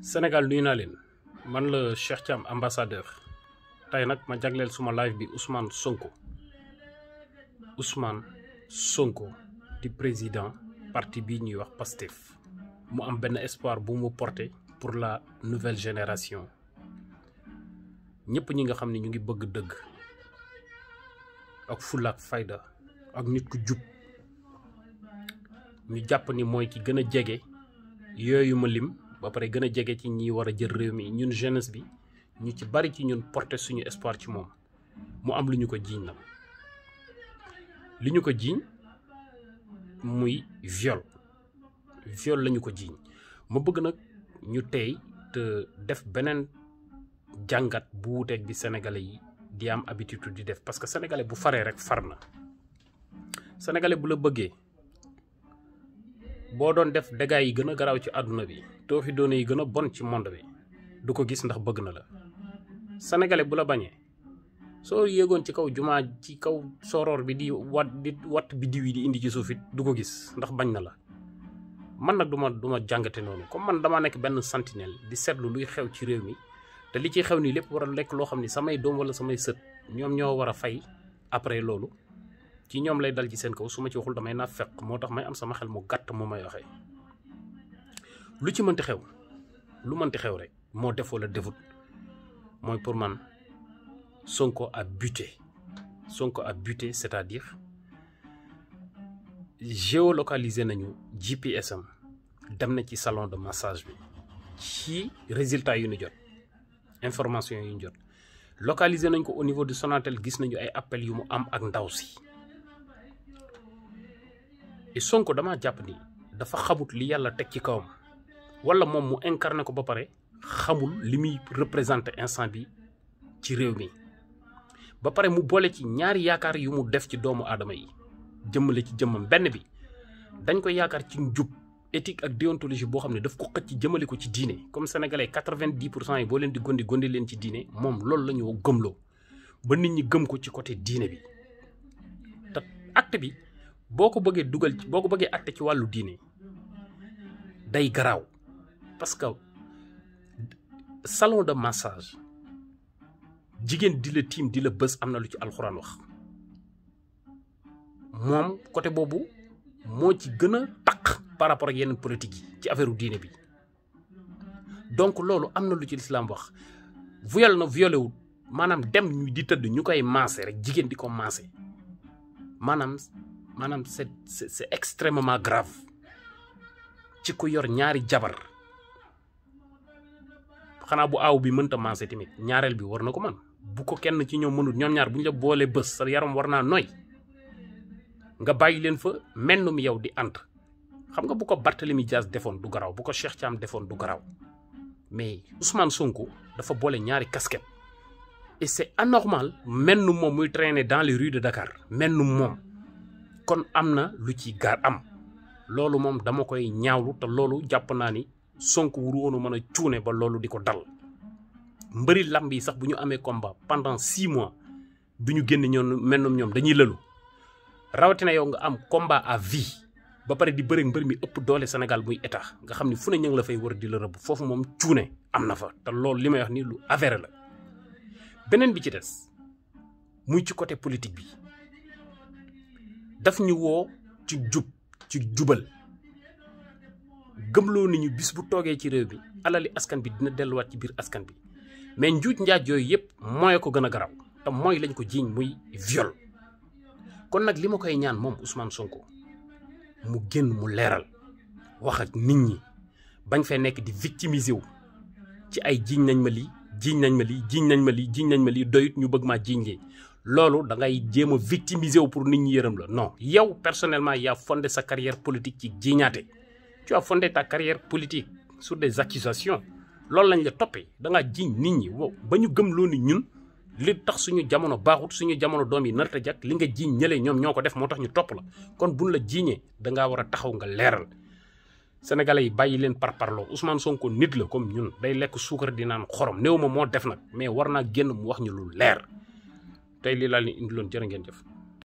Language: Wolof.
Sénégal nuyu naa leen man la Cheikh thiam ambassadeur tey nag ma jagleel suma live bi Ousmane Sonko di président parti bi ñuy wax Pastef mu am benn espoir bu mu porter pour la nouvelle génération ñëpp ñi nga xam ne ñu ngi bëgg dëgg ak fulla ak fayda ak nit ku jub ñu jàpp ni mooy ki gën a jege yooyu ma lim ba pare gën a jege ci ñi war a jël réew mi ñun jeunesse bi ñu ci bari ci ñun porter suñu espoir ci moom mu am lu ñu ko jiiñ nag li ñu ko jiiñ muy viol lañu ko jiiñ ma bëgg nag ñu tey te def beneen jàngat bu wuuteeg bi sénégalais yi di am habitude di def parce que sénégalais bu faree rek far na sénégalais bu la bëggee boo doon def dégâts yi gën a garaaw ci àdduna bi tooxi doone yi gën a bon ci monde bi du ko gis ndax bëgg na la sénégalais bu la bañee soo yéegoon ci kaw jumaa ci kaw soroor bi di wat biddiw yi di indi ci suuf it du ko gis ndax bañ na la man nag duma jàngate noonu comme man damaa nekk benn sentinelle di seetlu luy xew ci réew mi te li ciy xew nii lépp war a lekk loo xam ni samay doom wala samay sët ñoom ñoo war a fay après loolu ci ñoom lay dal ci seen kaw su ma ci waxul damay naa fekk moo tax may am sama xel mu gàtt mu may waxee lu ci mënti xew lu mënti xew rek moo def wala defut mooy pour man Sonko a buté c'est-à-dire géolocalisé nañu GPS am dem na ci salon de massage bi ci résultat yu ñu jot information yu ñu jot localisé nañ ko au niveau du Sonatel gis nañu ay appel yu mu am ak ndaw si et Sonko dama jàpp ni dafa xamut li yàlla teg ci kawam wala moom mu incarné ko ba pare xamul li muy représenté instant bi ci réew mi ba pare mu boole ci ñaari yaakaar yu mu def ci doomu aadama yi jëmmale ci jëmmam benn bi dañ ko yaakaar ci njub éthique ak déontologie boo xam ne daf ko xëcc jëmale ko ci diine comme sénégalais 90% yi boo leen di gondi leen ci diine moom loolu la ñu gëmloo ba nit ñi gëm ko ci côté diine bi te acte bi boo ko bëggee acte ci wàllu diine day garaaw parce que salon de massage jigéen di la tiim di la bës am na lu ci alxuraan wax moom côté boobu moo ci gën a taq par rapport ak yeneen politique yi ci affaire diine bi donc loolu am na lu ci lislaam wax violé wul maanaam dem ñu di tëdd ñu koy maase rek jigéen di ko maase maanaam c'est extrêmement grave ci ku yor ñaari jabar xanaa bu aaw bi mënta maase tamit ñaareel bi war na ko man bu ko kenn ci ñoom mënut ñoom ñaar bu ñu la boolee bës sa yaram war naa noy nga bàyyi leen fa mennum yow di ant xam nga bu ko Barthélemy Dias defoon du garaw bu ko Cheikh Thiam defoon du garaw mais Ousmane Sonko dafa boole ñaari casquette et c'est anormal mennum moom muy traîner dans les rues de Dakar mennum moom kon am na lu ci gaar am loolu moom dama koy ñaawlu te loolu jàpp naa ni Sonko wuru woon mën a cuune ba loolu di ko dal mbëri lamb yi sax bu ñu amee combat pendant 6 mois du ñu génn ñoom mennum ñoom dañuy lëlu rawatina yow nga am combat à vie ba pare di bëri mbër mi ëpp doole Sénégal muy état nga xam ni fu ne ñu ngi la fay war di la rëbb foofu moom cuune am na fa te loolu li may wax ni lu avéré la beneen bi ci des muy ci côté politique bi daf ñu woo ci jubal gëmloo ni ñu bis bu toogee ci réew bi alali askan bi dina delluwaat ci biir askan bi mais njuuj njaaj yooyu yëpp mooy ko gën a garaw te mooy lañ ko jiiñ muy viol kon nag li ma koy ñaan moom Ousmane Sonko mu génn mu leeral wax ak nit ñi bañ fee nekk di victimiser wu ci ay jiiñ nañ ma lii doyut ñu bëgg maa jiiñ lii loolu da ngay jéem a victimiser wu pour nit ñi yërëm la non yow personnellement yaa fondé sa carrière politique ci jiiñaate tu as fondé ta carrière politique sur des accusations loolu lañ la toppee da ngaa jiiñ nit ñi ba ñu gëm loo ni ñun li tax suñu jamono baaxut suñu jamono doom yi narta jak li nga jiiñ ñëlee ñoom ñoo ko def moo tax ñu topp la kon buñ la jiiñee dangaa war a taxaw nga leeral sénégalais yi bàyyi leen parparloo Ousmane Sonko nit la comme ñun day lekk suukar di naan xorom néew ma moo def nag mais war naa génn mu wax ñu lu leer tey lii laa leen indiloon jërë ngeen jëf